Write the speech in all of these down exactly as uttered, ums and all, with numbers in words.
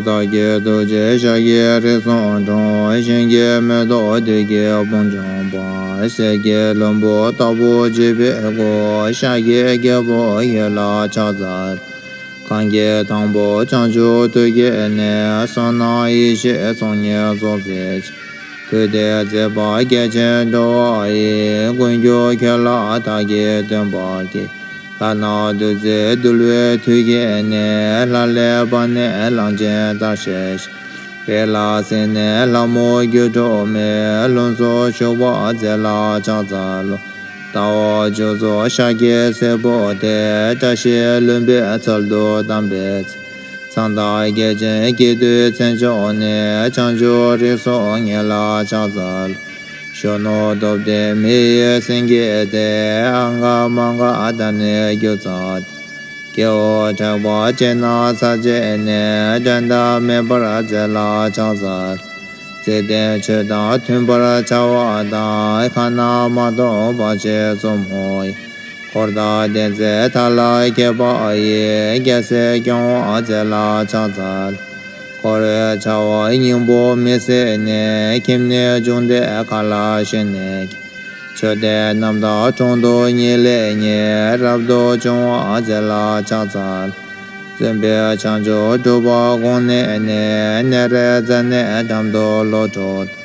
བདག་གི་ཐུགས་རྗེས་ཤཱཀྱའི་རིགས་སུ་འཁྲུངས། ཞིང་གི་མེ་ཏོག་དུས་ཀྱི་བུམ་འབྱུང་བ། གསེར་གྱི་ལྷུན་པོ་ལྟ་བུར་བརྗིད་པའི་སྐུ། ཤཱཀྱའི་རྒྱལ་པོ་ཡིད་ལ་ཕྱག་འཚལ། གང་གིས་དང་པོ་བྱང་ཆུབ་ཐོབ་བགྱིས་ནས། བསོད་ནམས་ཡེ་ཤེས་ཚོགས་གཉིས་རྫོགས་མཛད་ཅིང་། དུས་མཐའི་མཛད་པ་རྒྱ་ཆེར་འགྲོ་བ་ཡི། ཀུན་ཁྱབ་ཁྱོད་ལ་བདག་གིས་སྟོན་པར་བགྱི། ལྷ་རྣམས་བདུད་རྩིས་འདུལ་བའི་མཐུ་བསྐྱེད་ནས། ལྷ་ལས་བབས་ནས་གླང་ཆེན་ལྟར་གཤེགས་ཤིང་། རི་ལ་གཟིགས་ནས་ལྷ་མོ་གྱུར་འགྲོ་མའི། ལྷུན་གསུམ་ཞུགས་པར་མཛད་ལ་ཕྱག་འཚལ་ལོ། ཟླ་བ་བཅུ་གསུམ་ཤཱཀྱའི་སྲས་པོ་དེ། བཀྲ་ཤིས་ལྷུན་པོའི་ཚལ་དུ་བལྟམས་པའི་ཚེ། མཚན་དང་རྒྱན་ཅན་སྐྱིད་དུས་མཚན་མཆོག་ནས། བྱང་ཆུབ་རིགས་སུ་ངེས་ལ་ཕྱག་འཚལ། གཞོན་ནུ་སྟོབས་ལྡན་མི་ཡི་སེང་གེ་དེ། ཨ་ག་མ་ག་དང་ནི་སྒྱུ་རྩལ་ཏེ། སྐྱེ་བོ་དྲེགས་པ་ཅན་རྣམས་ཚར་བཅད་ནས། འགྲན་ཟླ་མེད་པར་མཛད་ལ་ཕྱག་འཚལ། འཇིག་རྟེན་ཆོས་དང་མཐུན་པར་བྱ་བ་དང་། ཁ་ན་མ་ཐོ་བ་ཅན་བཙུན་མོ་ཡི། འཁོར་དང་ལྡན་མཛད་མཐའ་ལ་མཁས་པ་ཡིས། རྒྱལ་སྲིད་སྐྱོང་བར་མཛད་ལ་ཕྱག་འཚལ། འཁོར་བའི་བྱ་བ་སྙིང་པོ་མི་སྲིད་ནས། ཁྱིམ་ནས་བྱུང་སྟེ་མཁའ་ལ་གཤེགས་ནས་ཀྱང་། མཆོད་རྟེན་རྣམ་དག་དྲུང་དུ་ཉིད་ལས་ཉེ། རབ་ཏུ་བྱུང་བར་མཛད་ལ་ཕྱག་འཚལ། བཙུན་པས་བྱང་ཆུབ་སྒྲུབ་པར་དགོངས་ནས་ནི། ནཻ་རཉྫ་ནའི་འགྲམ་དུ་བློ་གྲོས།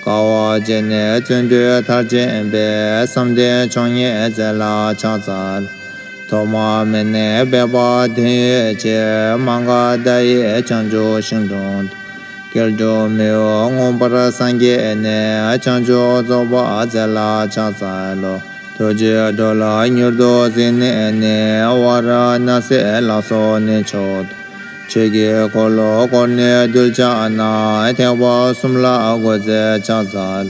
དཀའ་བ་སྤྱད་ནས་བརྩོན་འགྲུས་མཐར་ཕྱིན་པའི། བསམ་གཏན་མཆོག་བརྙེས་མཛད་ལ་ཕྱག་འཚལ། ཐོག་མ་མེད་ནས་སྦས་པ་དོན་ཡོད་ཕྱིར། མ་འགགས་མཐའ་ཡས་བྱང་ཆུབ་ཤིང་དྲུང་དུ། སྐྱེ་འགྲོ་མི་འོང་མངོན་པར་སངས་རྒྱས་ནས། བྱང་ཆུབ་རྫོགས་པར་མཛད་ལ་ཕྱག་འཚལ་ལོ། ཐུགས་རྗེས་འགྲོ་ལ་མྱུར་དུ་གཟིགས་ནས་ནི། ཝཱ་ར་ཎཱ་སིའི་ལ་སོགས་གནས་མཆོག་ཏུ། ཆོས་ཀྱི་འཁོར་ལོ་བསྐོར་ནས་གདུལ་བྱ་རྣམས། ཐེག་པ་གསུམ་ལ་འགོད་མཛད་ཕྱག་འཚལ།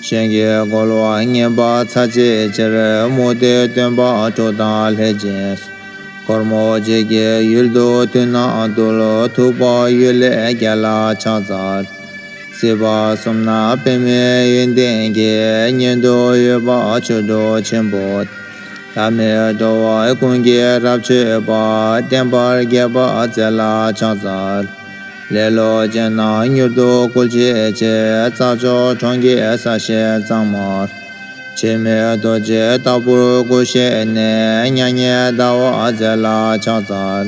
ཞིང་གི་རྒོལ་བ་ངན་པ་ཚར་བཅད་ཕྱིར། མུ་སྟེགས་སྟོན་པ་དྲུག་དང་ལྷས་བྱིན་སོགས། སྒོ་མོ་འབྱེད་ཀྱི་ཡུལ་དུ་དུས་རྣམས་བཏུལ། ཐུབ་པ་གཡུལ་ལས་རྒྱལ་ལ་ཕྱག་འཚལ། སྲིད་པ་གསུམ་ན་པདྨའི་ཡོན་ཏན་གྱིས། མཉན་དུ་ཡོད་པ་ཆོ་འཕྲུལ་ཆེན་པོ་དེ། ལྷ་མིའི་འགྲོ་བ་ཀུན་གྱིས་རབ་མཆོད་པ། བརྟན་པར་རྒྱས་པར་མཛད་ལ་ཕྱག་འཚལ། ལེ་ལོ་ཅན་རྣམས་མྱུར་དུ་སྐུལ་བྱེད་ཕྱིར། རྩྭ་མཆོག་གྲོང་གི་ས་གཞི་གཙང་མར། འཆི་མེད་རྡོ་རྗེ་ལྟ་བུར་སྐུ་གཤེགས་ནས། མྱ་ངན་འདའ་བར་མཛད་ལ་ཕྱག་འཚལ།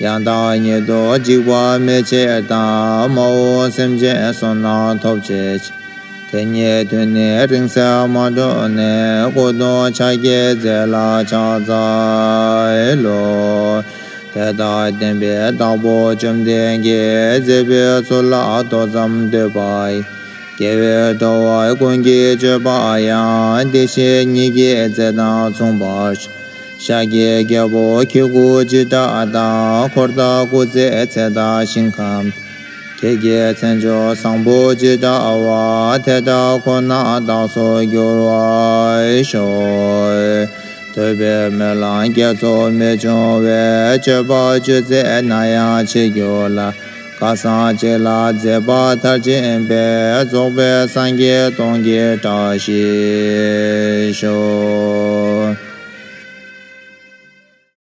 ཡང་དག་ཉིད་དུ་འཇིགས་པ་མེད་ཕྱིར་དང་། མ་འོངས་སེམས་ཅན་བསོད་ནམས་ཐོབ་བྱེད་ཕྱིར། དེ་ཉིད་དུས་ནི་རིང་བསྲེལ་མ་འགྲོ་ནས། སྐུ་གདུང་ཕྱག་གི་རྫས་ལ་ཕྱག་འཚལ་ལོ། དེ་ལྟར་བསྟན་པའི་བདག་པོ་བཅོམ་ལྡན་གྱིས། མཛད་པའི་ཚུལ་ལ་ཏོག་ཙམ་བསྟོད་པ་ཡིས། དགེ་བའི་སྤྲོ་བ་ཀུན་གྱི་སྤྱོད་པ་ཡང་། བདེ་གཤེགས་ཉིད་ཀྱི་རྫས་དང་མཚུངས་པར་ཤོག། ཤཱཀྱའི་རྒྱལ་པོ་ཁྱེད་སྐུ་ཇི་འདྲ་དང་། འཁོར་དང་སྐུ་ཚེའི་ཚད་དང་ཞིང་ཁམས། ཁྱེད་ཀྱི་མཚན་མཆོག་བཟང་པོ་ཇི་འདྲ་བ། དེ་འདྲ་ཁོ་ན་རྟག་ཏུ་འགྱུར་བར་ཤོག། ཐུབ་པའི་སྨོན་ལམ་རྒྱ་མཚོ་མེ་བྱུང་བས། སྤྱོད་པ་སྤྱོད་ཚེ་ནམ་ཡང་བྱེད་འགྱུར་ལ། སྐལ་བཟང་གཅིག་ལ་མཛད་པ་མཐར་ཕྱིན་པའི། རྫོགས་པའི་སངས་རྒྱས་སྟོང་གི་བཀྲ་ཤིས་ཤོག།